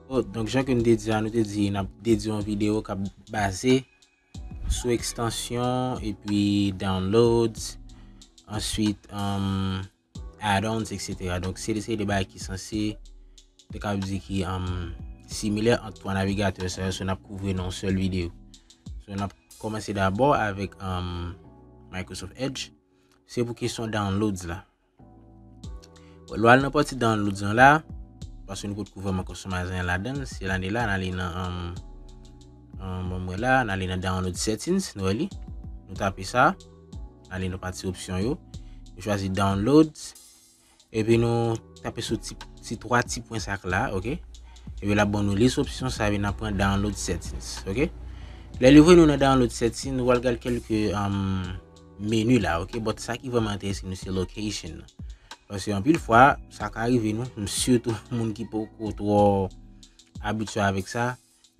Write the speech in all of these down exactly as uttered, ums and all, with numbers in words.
Oh, donk, jan ke nou te di a, nou te di n ap dedye yon videyo k ap baze sou ekstansyon, epi downloads, answit, um, add-ons, et cetera. Donk, se de, se de bagay ki sanse, te ka di ki, um, similè ant twa navigatè sa yo, so n ap kouvri nan yon sèl videyo. So, n ap kòmanse dabò avèk, um, Microsoft Edge. Se pou kesyon downloads la. Lè w al nan pati downloads lan la, paske nou potko vrèman customize anyen ladan l, se la n ale la, n ale nan, um, um, ban m wè la, n ale nan download settings, nou wè li, nou tape sa, n ale nan pati opsyon yo, nou chwazi downloads, epi nou tape sou ti, ti twa ti pwen sa k la, ok? Epi l ap ban nou lis opsyon sa, epi n ap pran download settings, ok? Lè li voye nou nan download settings, nou pral gade kèlke, um, meni la, ok? But sa ki vrèman enterese nou, se location nan. Paske anpil fwa, sa ka rive nou, sitou moun ki poko twò abitye avèk sa,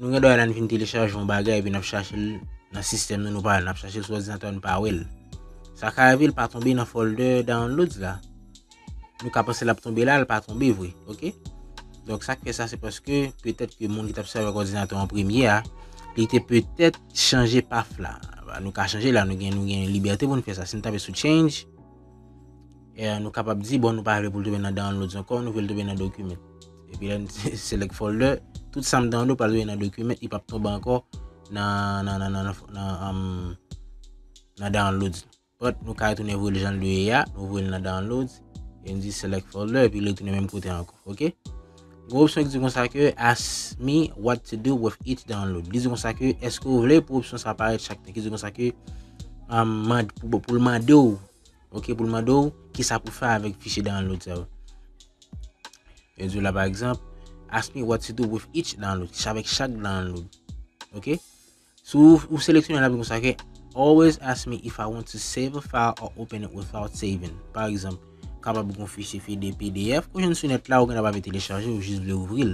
nou gen dwa la n vin telechaje yon bagay, epi n ap chache l nan sistèm nou, nou pa wè l, n ap chache l sou òdinatè, nou pa wè l. Sa ka rive l pa tonbe nan folder downloads la. Nou ka panse l ap tonbe la, l pa tonbe vre, ok? Donk, sa k fè sa, se paske petèt ke moun ki t ap sèvi ak òdinatè an premye a, li te petèt chanje path la. Nou ka chanje la, nou gen, nou gen libète pou n fè sa. Si n tape sou change, e, nou kapab di, bon, nou pa vle pou l tonbe nan downloads ankò, nou vle l tonbe nan document. Epi lè n select folder, tout sa m download pral tonbe nan document, li p ap tonbe ankò nan, nan, nan, nan, nan, nan, um, nan downloads. But nou ka retounen voye l jan l dwe ye a, nou voye l nan downloads, e n di select folder, epi l retounen menm kote ankò, ok? Gen opsyon ki di konsa ke ask me what to do with each download. Li di konsa ke èske w vle pou opsyon sa parèt chak tan, ki di konsa ke, um, mand-, pou, pou l mande w, ok, pou l mande w kisa pou fè avèk fichye download sa yo. Yo di w la, pa egzanp, ask me what to do with each download, ki sa avèk chak download, ok? Si w, ou seleksyone la, pou konsa ke always ask me if I want to save a file or open it without saving. Pa egzanp, kapab gon fichye fede P D F, ou jwenn sou nèt la, ou gen dwa pa vle telechaje, ou jis vle ouvri l.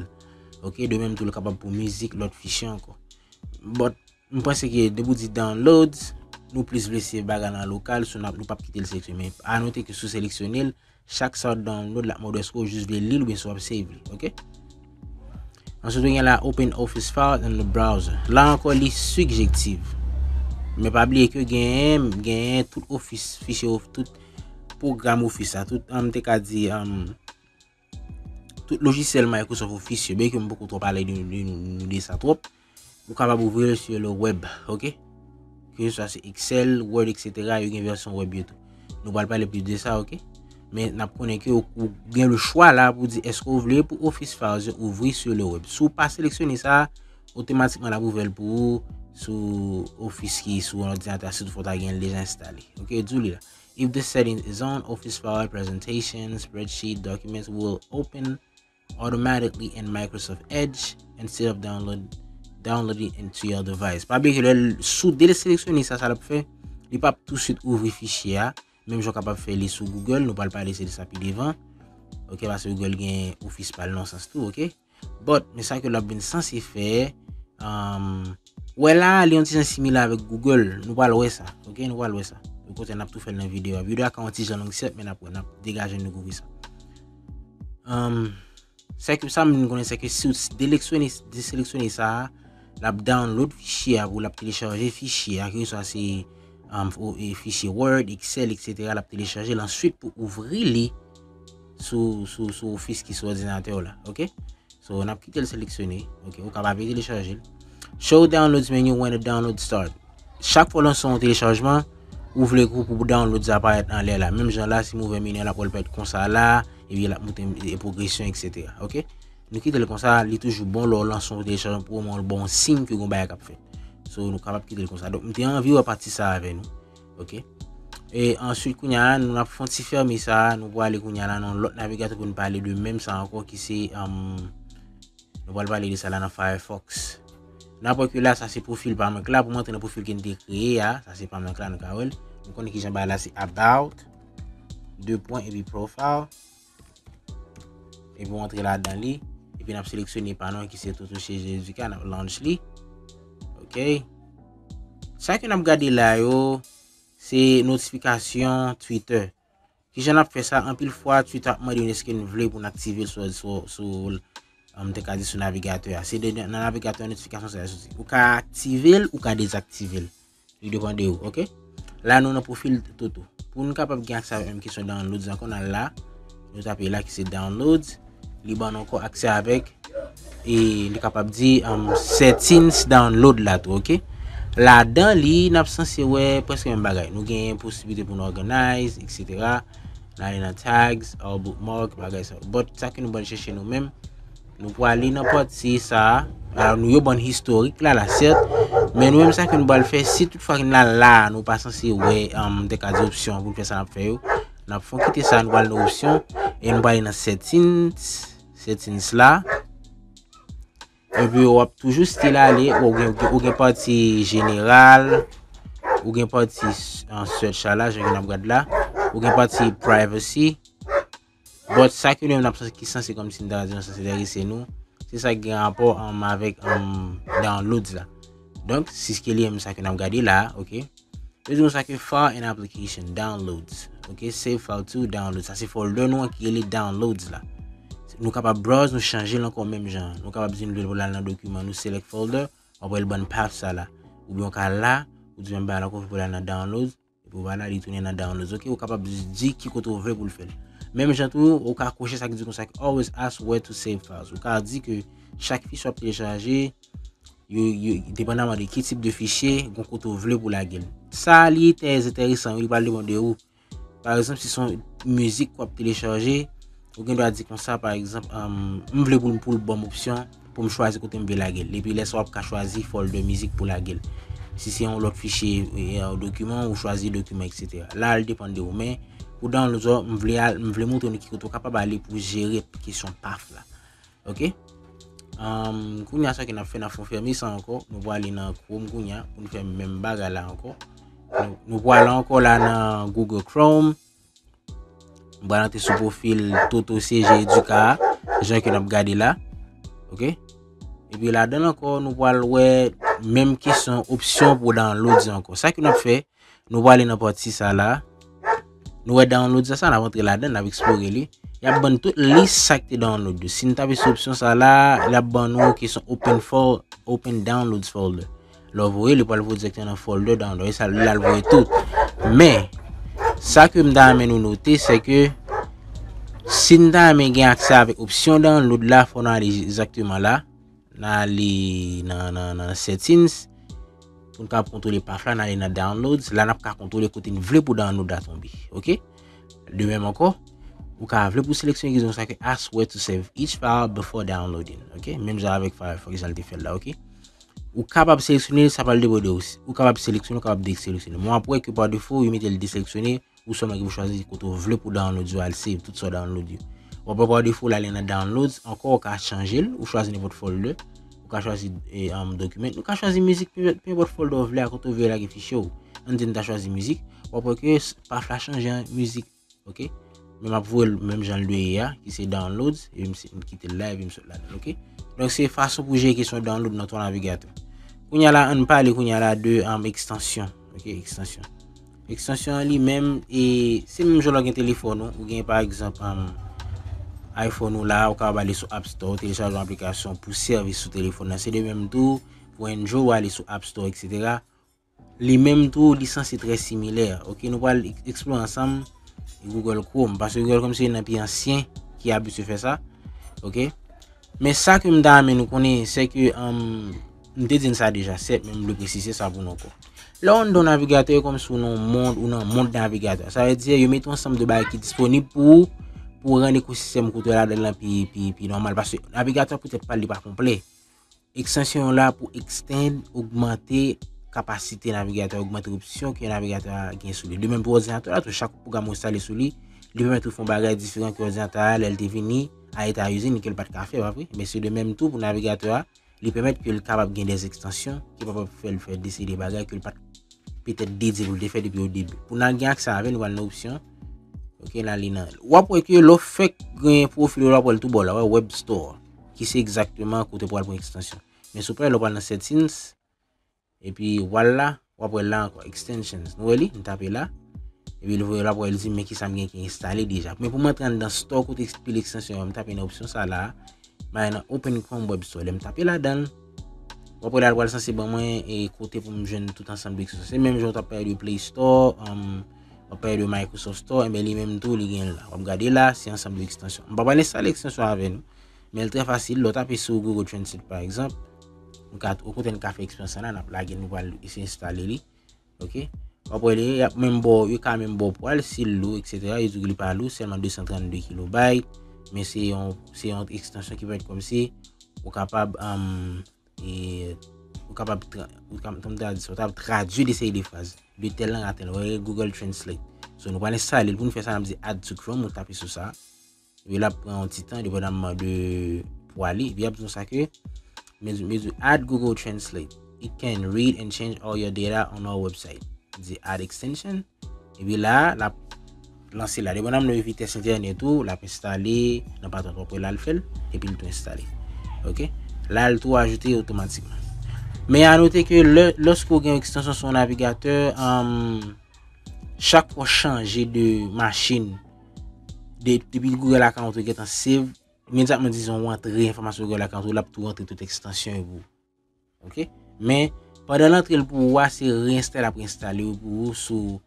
Ok, de menm tou, l kapab pou mizik, lòt fichye ankò. But, m panse ke depi w di downloads, nou plis vle se bagay nan lokal, so n ap, nou p ap kite l seleksyone. Men, anote ke si w seleksyone l, chak sa w download, l ap mande w èske w jis vle li l oubyen si w ap save li, ok? Answit, ou gen la open Office file in the browser. La ankò, li sibjektif. Men pa bliye ke genyen, genyen tout Office, fichye Of-, tout pwogram Office la, tout, um, m te ka di, um, tout lojisyèl Microsoft Office yo, byenke m poko twò pale de, de, de sa twòp. Ou kapab ouvri l sur le web, ok? Ke se swa se Excel, Word, et cetera, yo gen vèsyon web yo tou. Nou pral pale plis de sa, ok? Men n ap konnen ke ou, ou gen le chwa la pou di èske ou vle pou Office Files yo ouvri sur le web. Si w pa seleksyone sa, otomatikman l ap ouvè l pou ou sou Office ki sou yon òdinatè, sitou fò w ta gen l deja enstale. Ok, di w li la. If the setting is on, Office file, presentation, spreadsheet, documents will open automatically in Microsoft Edge instead of download, downloading it to your device. Pa bliye ke lè l, si w deseleksyone sa, sa l ap fè, li p ap touswit ouvri fichye a. Menm jan w kapab fè li sou Google, nou pral pale se de sa pi devan. Ok, paske Google gen Office pa l nan sans tou, ok? But, men sa ke l ap vin sanse fè, um, wè la, li yon ti jan similè avèk Google. Nou pral wè sa, ok? Nou pral wè sa. Ou konnen n ap tou fè l nan videyo a. Videyo a ka yon ti jan long, sèt, men n ap wè, n ap degaje n dekouvri sa. Um, sa ke, sa m vin konnen, se ke si w deleksyone, deseleksyone sa a, l ap download fichye a pou w, l ap telechaje fichye a, keseswa se, um, o, e, fichye Word, Excel, et cetera, l ap telechaje l answit pou ouvri li sou, sou, sou Office ki sou òdinatè w la, ok? So, n ap kite l seleksyone, ok? Ou kapab telechaje l. Show downloads menu when a download start. Chak fwa w lanse yon telechajman, ou vle pou, pou downloads aparèt anlè la. Menm jan la, si m ouvè meni a, l ap wè l parèt konsa la, epi l ap montre, e, pwogresyon, et cetera, ok? Nou kite l konsa, li toujou bon lè w lanse yon telechajman pou omwen l ba w siy ke gon bagay k ap fèt. So, nou kapab kite l konsa. Donk, m te anvi wè pati sa avè nou. Ok? E answit, kounye a, nou ap fè yon ti fèmen sa, nou prale kounye a la nan yon lòt navigatè pou nou pale de menm sa ankò, ki se, um, nou pral pale de sa la nan Firefox. Nou ap wè ke la, sa se pwofil pa mwen k la, pou m antre nan pwofil ke n te kreye a, sa se pa mwen k la, nou ka wè l. Nou konnen kijan bagay la se about, de pwen, epi profile. Epi w antre ladan li. Epi n ap seleksyone pa nou ki se Toto Chez Jessica, n ap launch li. Ok. Sa ke n ap gade la yo, se notifikasyon Twitter. Kijan n ap fè sa? Anpil fwa, Twitter ap mande nou èske n vle pou n aktive l sou, sou, sou, m te ka di sou navigatè a. Se de, nan navigatè a notifikasyon sa yo soti. Ou ka aktive l, ou ka dezaktive l. Li depann de ou, oke? La, nou nan pwofil Toto. Pou nou kapab gen aksè avèk menm kesyon downloads ankò, n al la. Nou tape la ki se downloads. Li ban nou ankò aksè avèk, e nou kapab di, um, settings download la tou, oke? Ladan li, n ap sanse wè prèske menm bagay. Nou gen posiblite pou nou organize, et cetera. N ale nan tags, or bookmark, bagay sa. But sa ke nou pral chèche nou menm, nou pral ale nan pati sa a. Alò, nou yo ban n istorik la, la, sèt. Men nou menm sa ke nou pral fè, si toutfwa ke n al la, nou pa sanse wè, um, m te ka di opsyon pou n fè sa n ap fè yo. N ap fè kite sa, nou pral nan opsyon. E nou pral ale nan settings, settings la. Epi w ap toujou still ale, ou gen, ou gen pati jeneral, ou gen pati, uh, search la, jan ke n ap gad la, ou gen pati privacy. But sa ke nou menm n ap sanse, ki sanse kòmsi n ta di nou sanse enterese nou, se sa ki gen rapò, um, avèk, um, downloads la. Donk, se ki li menm sa ke n ap gade la, oke? Yo di nou sa ke file and application, downloads, oke? Save file to, downloads. Sa se folder nou an ki rele downloads la. Nou kapab browse, nou chanje l ankò menm jan. Nou kapab di nou vle pou l al nan dokiman, nou select folder, w ap wè l ban n path sa la. Oubyen w ka la, ou di menm bagay la ankò pou l al nan downloads, epi w pa la, li tounen nan downloads, oke? Ou kapab di ki kote w vle pou l fè l. Menm jan tou, ou ka koche sa ki di konsa, always ask where to save files. Ou ka di ke chak fichye w ap telechaje, yo, yo, depandaman de ki tip de fichye, gon kote w vle pou lage l. Sa li trè enteresan, wi, li pral depann de ou. Pa egzanp, si se yon mizik w ap telechaje, ou gen dwa di konsa, pa egzanp, um, m vle pou l, pou l ban m opsyon pou m chwazi kote m vle lage l. Epi lè sa w ap ka chwazi folder mizik pou lage l. Si se yon lòt fichye, e, e, dokiman, ou chwazi dokiman, et cetera. La, l depann de ou. Men, pou download yo, m vle al, m vle montre nou ki kote w kapab ale pou jere kesyon path la. Oke? Um, kounye a sa ke n ap fè, n ap fè yon fèmen sa ankò. Nou pral ale nan Chrome kounye a pou n fè menm bagay la ankò. Nou, nou pral ale ankò la nan Google Chrome. M pral antre sou pwofil Toto C G Educa a, jan ke n ap gade la. Oke? Epi ladan l ankò, nou pral wè menm kesyon opsyon pou download yo ankò. Sa ke n ap fè, nou pral ale nan pati sa la. Nou wè download sa, sa n ap antre ladan, n ap eksplore li. Y ap ban n tout lis sa k te download yo. Si n tape sou opsyon sa la, l ap ban nou kesyon open fol-, open downloads folder. Lè w voye, li pral voye dirèkteman nan folder download. E sa, l al voye tout. Men, sa ke m ta renmen nou note, se ke si n ta renmen gen aksè avèk opsyon download la, fò n ale egzakteman la. N ale nan, nan, nan settings. Pou n kapab kontwole path la, n ale nan downloads. La, n ap ka kontwole kote n vle pou download la tonbe. Oke? De menm ankò, ou ka vle pou seleksyone ki di konsa ke ask where to save each file before downloading. Oke? Menm jan avèk Firefox, jan l te fè l la, oke? Ou kapab seleksyone, sa pral depann de ou. Ou kapab seleksyone, ou kapab deseleksyone. Men w ap wè ke pa defo, yo mete l deseleksyone, ou sèlman gen pou chwazi kote w vle pou download yo al save, tout sa w download yo. W ap wè pa defo, l ale nan downloads, ankò, ou ka chanje l, ou chwazi nenpòt folder, ou ka chwazi, e, um, document, ou ka chwazi mizik, pe, pe enpòt folder w vle a, kote w vle lage fichye w. Ann di n ta chwazi mizik, w ap wè ke s-, path la chanje an mizik. Oke? Men m ap voye l menm jan l dwe ye a, ki se downloads, epi m se-, m kite l la, epi m sot ladan l, oke? Donk, se fason pou jere kesyon download nan ton navigatè. Kounye a la, ann pale kounye a la de, um, ekstansyon. Oke, ekstansyon. Ekstansyon an li menm, e, se menm jan lè w gen telefòn ou, ou gen pa egzanp, um, iPhone ou la, ou kapab ale sou App Store, ou telechaje yon aplikasyon pou sèvi sou telefòn nan. Se de menm tou, pou Android, ou ale sou App Store, et cetera. Li menm tou, li sanse trè similè. Oke, nou pral ek-, eksplore ansanm Google Chrome, paske Google Chrome se youn nan pi ansyen ki abitye fè sa. Oke? Men sa ke m ta renmen nou konnen, se ke, um, m te di n sa deja, sèt, men m vle presize sa pou nou ankò. Lè w anndan yon navigatè, e kòmsi w nan yon mond, ou nan mond navigatè. Sa vle di, yo mete yon ansanm de bagay ki disponib pou ou, pou rann ekosistèm kote w ladan l lan pi, pi, pi nòmal. Paske navigatè poutèt pa l, li pa konplè. Ekstansyon yo la pou extend, ogmante kapasite navigatè a, ogmante opsyon ke navigatè a gen sou li. De menm pou òdinatè la tou, chak pwogram ou enstale sou li, li pèmèt ou fè yon bagay diferan ke òdinatè a, lè l te vini, a eta using, ke l pa t ka fè, pa vre? Men se de menm tou pou navigatè a, li pèmèt ke l kapab gen dè ekstansyon ki kapab fè l fè de seri de bagay ke l pa t petèt dedye pou l te fè depi o debi. Pou n al gen aksè avè l, nou pral nan opsyon. Oke, n ale nan. W ap wè ke lè w fèk gen pwofil ou la, w ap wè l tou bò la, wè Web Store, ki se egzakteman kote w pral pran ekstansyon. Men si w prale, w pral nan settings, epi w al la, w ap wè l la ankò, extensions. Nou wè li, m tape la. Epi l voye l, w ap wè l di m men kisa m gen ki enstale deja. Men pou m antre anndan store kote pil ekstansyon yo, m tape nan opsyon sa la. M ale nan Open Chrome Web Store. Lè m tape ladan l, w ap wè la l pral sanse ban mwen e kote pou m jwenn tout ansanm de ekstansyon. Se menm jan w t ap pale de Play Store, um, w ap pale de Microsoft Store, enben li menm tou, li gen la. W ap gade la, se ansanm de ekstansyon. M pa pral enstale ekstansyon avè nou, men l trè fasil. Lè w tape sou Google Translate, pa egzanp, nou ka, okontrè, nou ka fè eksperyans sa la, n ap lage, nou pral eseye enstale li. Ok? W ap wè li, y ap menm ba w, yo ka menm ba w pwa l, si l lou, et cetera. Yo di w li pa lou, sèlman de san trannde kilobayt, men se yon, se yon ekstansyon ki pèmèt kòmsi ou kapab, um, e, ou kapab, tra- ou kapab, kòman ta di sa, ou kapab tradui de seri de fraz de tèl lang a tèl lang, Google Translate. So, nou pral enstale l, pou nou fè sa, n ap di add to Chrome, ou tape sou sa. Epi l ap pran yon ti tan, depandamman de pwa li. Epi l ap di nou sa ke, men, men, add Google Translate. It can read and change all your data on our website. Di add extension. Epi la, l ap lanse la. Depandamman de vitès entènèt ou, l ap enstale nan pa twòp tan, apre la l fè l, epi l tou enstale. Ok? La l tou ajoute otomatikman. Men a note ke lè, lòske w gen yon ekstansyon sou yon navigatè, um, chak fwa w chanje de machin, de, depi Google account ou gentan save, imedyatman, dizon, w antre enfòmasyon Google account ou, l ap tou antre tout ekstansyon yo pou ou. Ok? Men, pandan l antre l pou ou a, se reenstale l ap reenstale yo pou ou sou,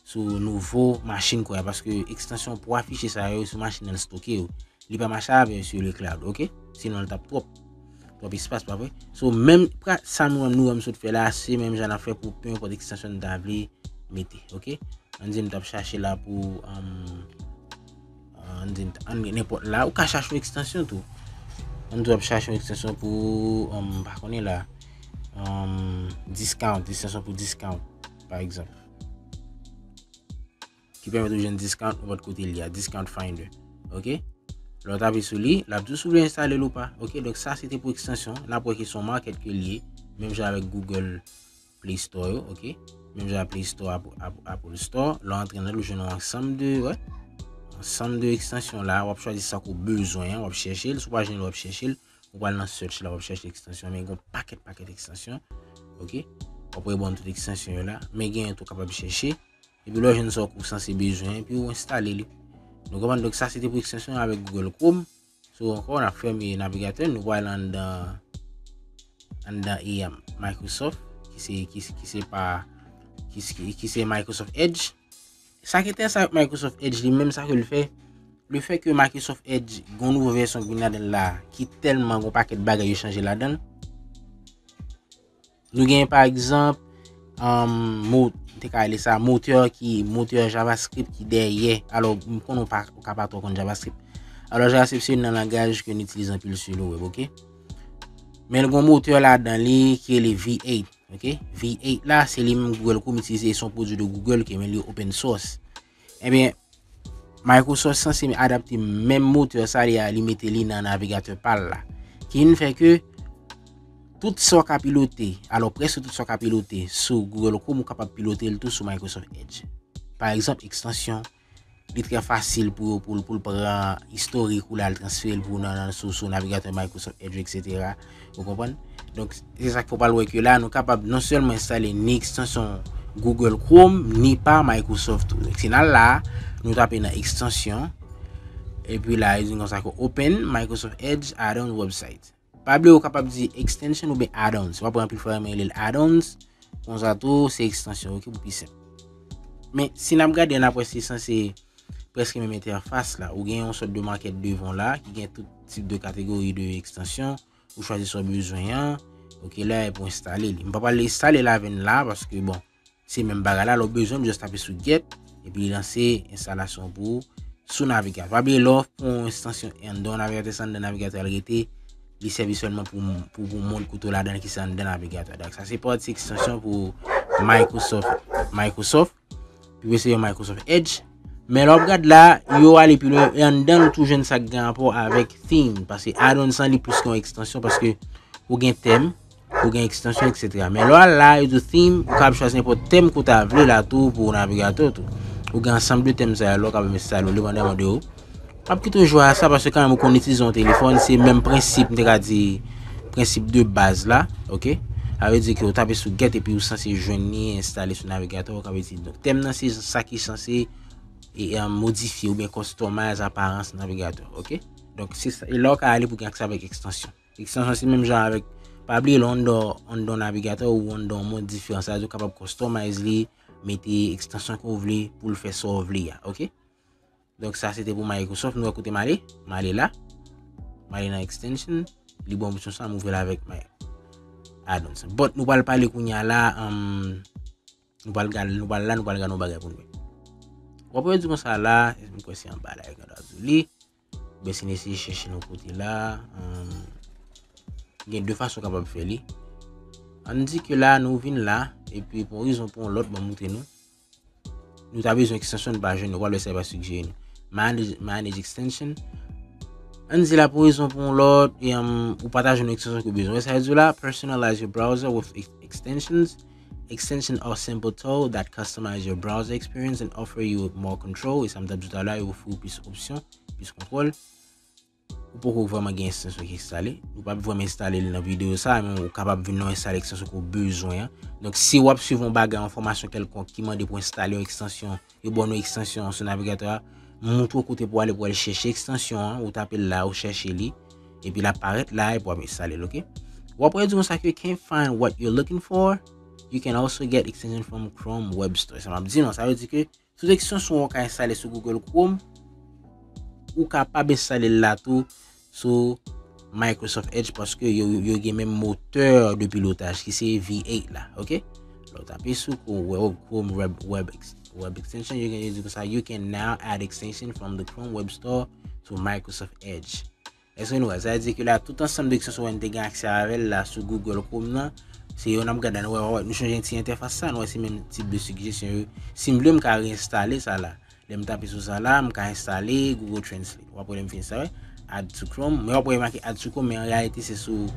sou nouvo machin kwa, paske ekstansyon pou afiche sa yo sou machin nan l stoke yo. Li pa mache avè yo sou le cloud, ok? Sinon, l t ap twòp. Twòp espas, pa vre? So, menm pra- sa nou, nou, nou sot fè la, se menm jan n ap fè pou pe enpòt ekstansyon n ta vle mete, ok? Ann di m t ap chache la pou, um, ann di m t- ann nenpòt la, ou ka chache yon ekstansyon tou. Ann di w ap chache yon ekstansyon pou, um, m pa konnen la, um, discount, ekstansyon pou discount, pa egzanp. Ki pèmèt ou jwenn discount nenpòt kote li a, Discount Finder. Ok? Lè w tape sou li, l ap di w si w vle enstale l ou pa. Ok, donk sa se te pou ekstansyon. N ap wè ki se yon market ke l ye, menm jan avèk Google Play Store yo, ok? Menm jan Play Store, Apple, Apple, Apple Store. Lè w antre nan li, ou jwenn yon ansanm de, wè, ansanm de ekstansyon la, w ap chwazi sa ke w bezwen an, w ap chèche l. Si w pa jwenn li, w ap chèche l. Ou pral nan search la, w ap chèche ekstansyon, men gen yon pakèt, pakèt ekstansyon. Ok? W ap wè bon tout ekstansyon yo la, men gen yon tou w kapab chèche. Epi lè w jwenn sa w sanse bezwen, epi w enstale li. Nou konprann? Donk sa se te pou ekstansyon avèk Google Chrome. So ankò, n ap fèmen navigatè, nou pral anndan, anndan e, Microsoft, ki se, ki, ki se pa, ki, ki, ki se Microsoft Edge. Sa ki enteresan avèk Microsoft Edge li menm, sa ke l fè, le fè ke Microsoft Edge gon nouvo vèsyon ki vin ladan l la, ki tèlman gon pakèt bagay yo chanje ladan l. Nou gen pa egzanp, um, mo, te ka rele sa, motè ki, motè JavaScript ki dèyè. Alò, m konnen w pa, w ka pa twò konn JavaScript. Alò, JavaScript se youn nan langaj ke n itilize anpil sou le web, ok? Men l gon motè ladan li ki rele V eight, ok? V eight la, se li menm Google Chrome itilize, se yon pwodui de Google ke men li open source. Ebyen, Microsoft sanse adapte menm motè sa li a, li mete li nan navigatè pa l la. Ki vin fè ke tout sa w ka pilote, alò prèske tout sa w ka pilote sou Google Chrome, ou kapab pilote l tou sou Microsoft Edge. Pa egzanp, ekstansyon, li trè fasil pou, pou, pou l pran istorik ou la, l transfere l pou nan, nan, sou, sou navigatè Microsoft Edge, et cetera. Ou konprann? Donk, se sa k fè w pral wè ke la, nou kapab non sèlman enstale ni ekstansyon Google Chrome, ni pa Microsoft tou. Donk, si n al la, nou tape nan ekstansyon, epi la, yo di konsa ke Open Microsoft Edge Add-on Website. Pa bliye, ou kapab di extension oubyen add-ons. W ap wè anpil fwa yo rele l add-ons, konsa tou, se ekstansyon, ok, pou pi senp. Men, si n ap gade, n ap wè se sanse prèske menm entèfas la. Ou gen yon sòt de market devan w la, ki gen tout tip de kategori de ekstansyon. Ou chwazi sa w bezwen an. Ok, la e pou enstale li. M pa pral enstale l avè n la, paske, bon, se menm bagay la. Lè w bezwen l, ou just tape sou get, epi li lanse enstalasyon pou ou sou navigatè. Pa bliye, lè w pran yon ekstansyon anndan yon navigatè, se anndan navigatè a l rete, li sèvi sèlman pou, pou, pou montre kote w ladan l, ki se anndan navigatè. Donk, sa se pati ekstansyon pou Microsoft, Microsoft. Pi prese yo Microsoft Edge. Men lè w ap gad la, yo ale pi lwen, e anndan l tou jwenn sa k gen rapò avèk theme, paske add-ons lan li plis ke yon ekstansyon, paske ou gen tèm, ou gen ekstansyon, et cetera. Men lè w al la, yo di w theme, ou kapab chwazi nenpòt tèm ke w ta vle la tou pou navigatè w tou. Ou gen ansanm de tèm sa yo la, ou kapab enstale yo depandamman de ou. M ap kite w jwe a sa paske kanmenm ou konn itilize yon telefòn, se menm prensip, m te ka di, prensip de baz la, ok? Sa vle di ke w tape sou get epi ou sanse jwenn li enstale sou navigatè w, ka vle di. Donk, tèm nan se sa ki sanse e, e, modifye oubyen customize aparans navigatè, ok? Donk, se sa, e la w ka ale pou gen aksè avèk ekstansyon. Ekstansyon se menm jan avèk, pa bliye lè w anndan, anndan navigatè ou anndan yon mond diferan. Sa vle di ou kapab customize li, mete ekstansyon ke w vle pou l fè sa w vle a, oke? Donk sa se te pou Microsoft. Nou wè kote m ale? M ale la. M ale nan extension. Li ban m opsyon sa, m ouvri l avèk my add-ons. But nou pral pale kounye a la, um, nou pral gade, nou pral la, nou pral gade yon bagay pou nou wè. W ap wè di konsa la, m kwè se anba la, e gade di li. Oubyen si n eseye chèche yon kote la, um, gen de fason w kapab fè li. Ann di ke la, nou vin la, epi pou yon rezon pou yon lòt, ban m montre nou. Nou ta bezwen ekstansyon, nou pa jwenn, nou pral wè sa yo va sigjere nou. Manage, manage extension. Ann di la pou rezon pou yon lòt, e, um, ou pa ta jwenn yon ekstansyon ke w bezwen. Wè sa yo di la, personalize your browser with ex- extensions. Extension are simple tool that customize your browser experience and offer you more control. E sa m t ap di w talè, yo ofri w plis opsyon, plis kontwòl. Ou poko vrèman gen ekstansyon ki enstale. Nou p ap vrèman enstale li nan videyo sa, men ou kapab vin nan enstale ekstansyon ke w bezwen an. Donk, si w ap swiv yon bagay, yon fòmasyon kèlkonk ki mande pou enstale yon ekstansyon, yo ba w yon ekstansyon sou navigatè a, montre w kote pou w ale pou w al chèche ekstansyon an, ou tape l la, ou chèche li, epi l ap parèt la, epi w ap enstale l, oke? W ap wè di konsa ke can't find what you're looking for, you can also get extension from Chrome Web Store. Sa m ap di nou, sa vle di ke tout ekstansyon w ka enstale sou Google Chrome, ou kapab enstale l la tou sou Microsoft Edge paske yo, yo gen menm motè de pilotaj ki se V eight la, oke? Lè w tape sou Chrome Web, Chrome Web, Web, Ex- Web Extension, yo gen, yo di konsa, you can now add extension from the Chrome Web Store to Microsoft Edge. Èske nou wè? Sa vle di ke la, tout ansanm de ekstansyon w te gen aksè avè l la sou Google Chrome nan, se yo n ap gade la, nou wè, wè, nou chanje ti entèfas sa, nou wè se menm tip de sigjesyon yo. Si m vle, m ka reenstale sa la. Lè m tape sou sa la, m ka enstale Google Translate. W ap wè lè m fini sa, wè. Add to Chrome. Men w ap wè make add to Chrome, men an reyalite, se sou,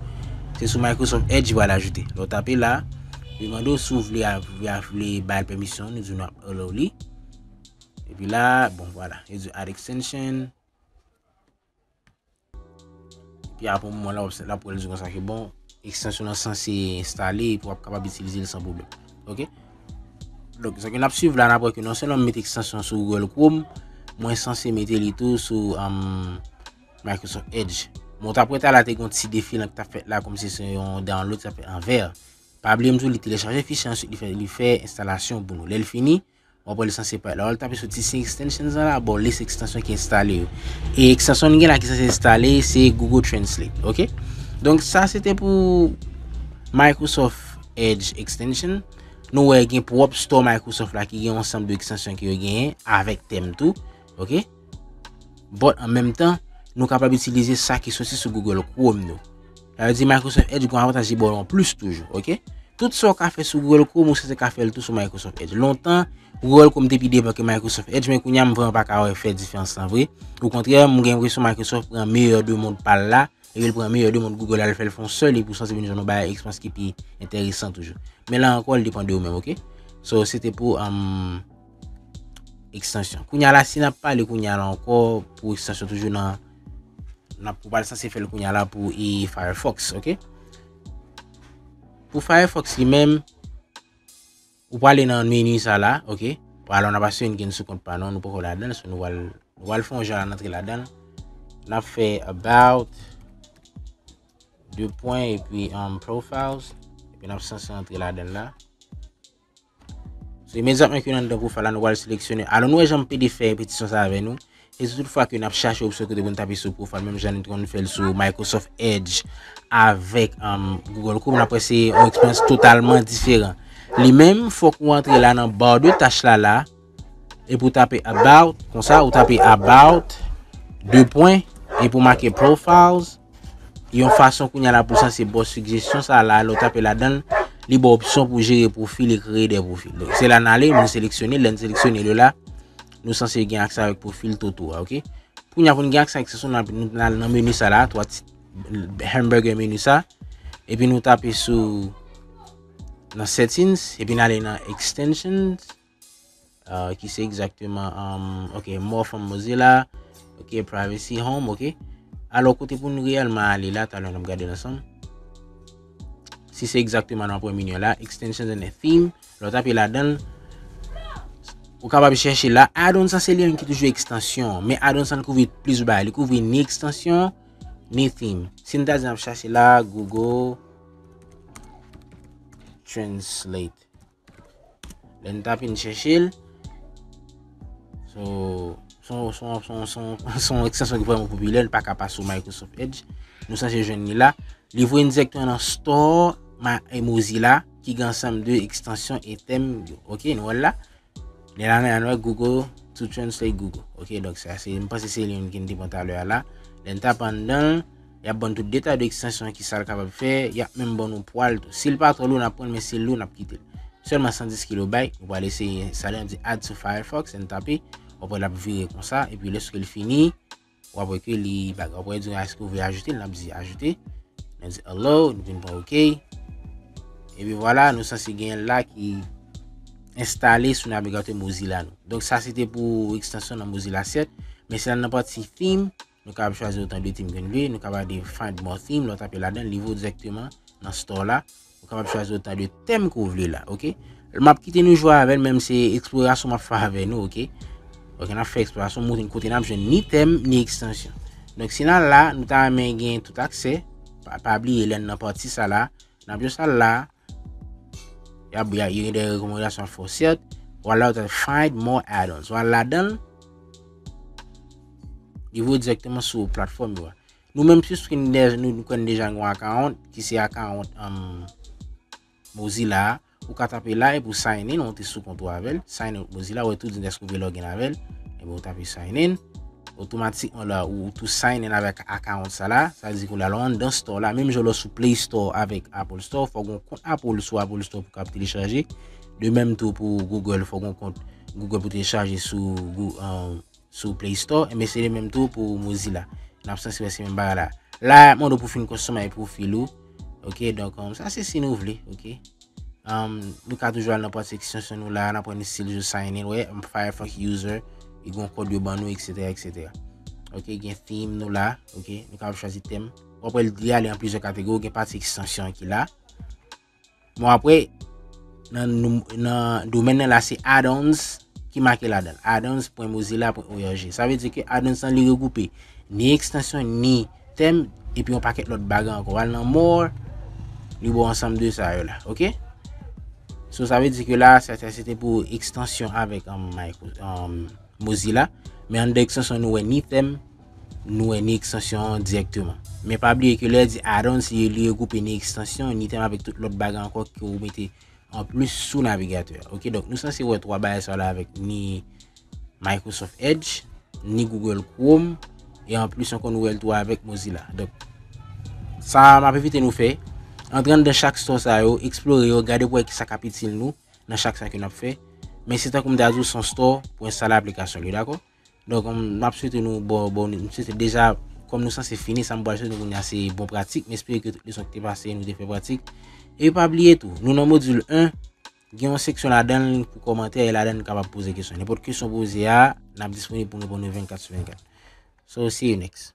se sou Microsoft Edge li pral ajoute. Lè w tape la, li mande w si w vle, a- vle, vle bay pèmisyon, nou di nou ap allow li. Epi la, bon, vwala. Li di add extension. Epi apre yon moman la, w ap, l ap wè l di konsa ke bon, ekstansyon an sanse enstale epi w ap kapab itilize l san pwoblèm. Oke? Donk, sa ke n ap swiv la, n ap wè ke non sèlman m mete ekstansyon sou Google Chrome, mwen sanse mete li tou sou, um, Microsoft Edge. Bon, t ap wè talè te gen yon ti defi lan k t ap fèt la, kòmsi se yon download, sa fèt an vè. Pa bliye m di w, li telechaje fichye, answit li fè, li fè enstalasyon pou nou. Lè l fini, w ap wè li sanse parèt la. Lè w tape sou ti siy extensions an la, bon, lis ekstansyon ki enstale yo. E ekstansyon n gen la ki sanse enstale, se Google Translate, oke? Donk, sa se te pou Microsoft Edge Extension. Nou wè gen pwòp store Microsoft la ki gen yon ansanm de ekstansyon ke yo genyen avèk tèm tou, oke? But an menm tan, nou kapab itilize sa ki soti sou Google Chrome nou. Sa vle di Microsoft Edge gen yon avantaj li ba w an plis toujou, oke? Tout sa w ka fè sou Google Chrome, ou sanse ka fè l tou sou Microsoft Edge. Lontan, Google Chrome te pi devan ke Microsoft Edge, men kounye a m vrèman pa ka wè fè diferans lan vre. Okontrè, m gen enpresyon Microsoft pran meyè de mond pa l la, epi l pran meyè de mond Google la, l fè l fè yon sèl, epi w sanse vin jwenn yon bagay, eksperyans ki pi enteresan toujou. Men la ankò, l depann de ou menm, oke? So, se te pou, um, ekstansyon. Kounye a la, si n ap pale kounye a la ankò, pou ekstansyon toujou nan, n ap, ou pral sanse fè l kounye a la pou e Firefox, oke? Pou Firefox li menm, ou prale nan meni sa la, oke? Alò, n ap asire n gen sou kont pa nou, nou poko ladan l, so nou pral, nou pral fè yon jan antre ladan l. N ap fè about, de pwen, epi, um, profiles, epi n ap sanse antre ladan l la. So, imedyatman ke n anndan profile la, nou pral seleksyone. Alò, nou wè jan m pede fè repetisyon sa avè nou. E si toutfwa ke n ap chache opsyon kote pou n tape sou profile, menm jan nou te konn fè l sou Microsoft Edge avèk, um, Google Chrome, n ap wè se yon eksperyans totalman diferan. Li menm, fòk ou antre la nan bar de tach la, la, epi w tape about, konsa, ou tape about, de pwen, epi w make profiles, yon fason kounye a la pou l sanse ba w sigjesyon sa la, lè w tape ladan l, li ba w opsyon pou jere pwofil e kreye de pwofil. Donk, se la n ale, nou seleksyone, lè n seleksyone l la, nou sanse gen aksè avèk pwofil Toto a, oke? Kounye a pou n gen aksè avèk ekstansyon, n al, nou al nan meni sa la, twa ti hamburger meni sa, epi nou tape sou, nan settings, epi n ale nan extensions, uh, ki se egzakteman, um, ok, more from Mozilla, ok, privacy home, ok. Alò, kote pou nou reyèlman ale la, talè n ap gade l ansanm. Si se egzakteman nan premye meni an la, extensions and a theme, lè w tape ladan l, Ou kapab chèche la. Add-ons sa se li menm ki toujou ekstansyon. Men add-ons sa l kouvri plis bagay. Li kouvri ni ekstansyon, ni theme. Si n ta di n ap chache la, Google Translate. Lè n tape n chèche l. So, son, son, son, son, son ekstansyon ki vrèman popilè, n pa ka pa sou Microsoft Edge. Nou sanse jwenn li la. Li voye n dirèkteman nan store ma, e Mozilla ki gen ansanm de ekstansyon e tèm yo. Ok, nou wè l la. Lè la nan anwè Google to translate Google. Ok, donk sa se, m panse se li menm ki n te pran talè a la. Lè n tape anndan l, y ap ban n tout detay de ekstansyon ki sa l kapab fè, y ap menm ban nou pwa l tou. Si l pa twò lou, n ap pran l, men si l lou, n ap kite l. Sèlman san dis kilobayt, nou pral eseye sa lè n di add to Firefox, n tape, w ap wè l ap vire konsa, epi lèske l fini, w ap wè ke li bagay. W ap wè di èske w vle ajoute l, n ap di ajoute. N ap di allow, nou vin pran ok. Epi vwala, nou sanse genyen l la ki enstale sou navigatè Mozilla nou. Donk sa se te pou ekstansyon nan Mozilla sèt, men si n al nan pati theme, nou kapab chwazi otan de theme ke n vle, nou kapab di find more theme, lè w tape ladan l, li voye w dirèkteman nan store la. Ou kapab chwazi otan de tèm ke w vle la, ok? M ap kite nou jwe avè l, menm se eksplorasyon m ap fè avè nou, ok? Ok, n ap fè eksplorasyon, montre n kote n ap jwenn ni tèm, ni ekstansyon. Donk, si n al la, nou ta renmen gen tout aksè. Pa, pa bliye, lè n nan pati sa la, n ap jis al la. Y ap, y a, y a gen de rekòmandasyon fò sèt. W al la, ou ta find more add-ons. W al ladan l. Li voye w dirèkteman sou platfòm yo a. Nou menm, sistou ki n dèj-, nou, nou kwè n deja gen yon account, ki se account, um, Mozilla a, ou ka tape la epi w sign in, ou te sou kont ou avè l, sign in with Mozilla, ou wè tou di èske w vle log in avè l, epi w tape sign in, otomatikman la, ou, ou tou sign in avèk account sa la, sa vle di ke w la, lè w anndan store la, menm jan w sou Play Store avèk Apple Store, fòk w gen yon kont Apple sou Apple Store pou w kab telechaje, de menm tou pou Google, fòk w gen yon kont Google pou telechaje sou Goo-, um, sou Play Store, enben se li menm tou pou Mozilla. N ap sanse wè se menm bagay la. La, y ap mande w pou fin customize pwofil ou. Ok, donk, um, sa se si nou vle, ok. Um, nou ka toujou al nan pati ekstansyon nou la, n ap pran estil jis sign in, wè, um, Firefox user, li gen yon kòd yo ban nou, et cetera, et cetera. Ok, gen theme nou la, ok, nou ka chwazi tèm. W ap wè li ale an plizyè kategori, gen pati ekstansyon ki la. Bon, apre, nan, nou, nan domèn nan la, se add-ons ki make ladan l. Add-ons pwen mozilla pwen org. Sa vle di ke add-ons lan, li regwoupe ni ekstansyon, ni tèm, epi yon pakèt lòt bagay ankò. Al nan more, li ba w ansanm de sa yo la, ok? So, sa vle di ke la, sa, sa se te pou ekstansyon avèk, um, Micro-, um, Mozilla. Men anndan ekstansyon, nou wè ni tèm, nou wè ni ekstansyon an dirèkteman. Men pa bliye ke lè di add-ons, li, li regwoupe ni ekstansyon, ni tèm avèk tout lòt bagay ankò ke ou mete anplis sou navigatè a. Ok, donk nou sanse wè twa bagay sa la avèk ni Microsoft Edge, ni Google Chrome, e anplis ankò nou wè l tou avèk Mozilla. Donk, sa m ap envite nou fè, antre anndan chak store sa yo, eksplore yo, gade pou wè kisa k ap itil nou nan chak sa ke n ap fè. Men se tankou m ta di w, se yon store pou enstale aplikasyon li, dakò? Donk, m, m ap swete nou bon, bon, m swete deja, kòm nou sanse fini, sa m pral swete nou kounye a se bon pratik. M espere ke tout leson ki te pase, nou te fè pratik. E pa bliye tou, nou nan modil en, gen yon seksyon ladan l pou kòmantè, e ladan l nou kapab poze kesyon. Nenpòt kesyon w poze a, n ap disponib pou n reponn ou vennkat sou vennkat. So, see you next.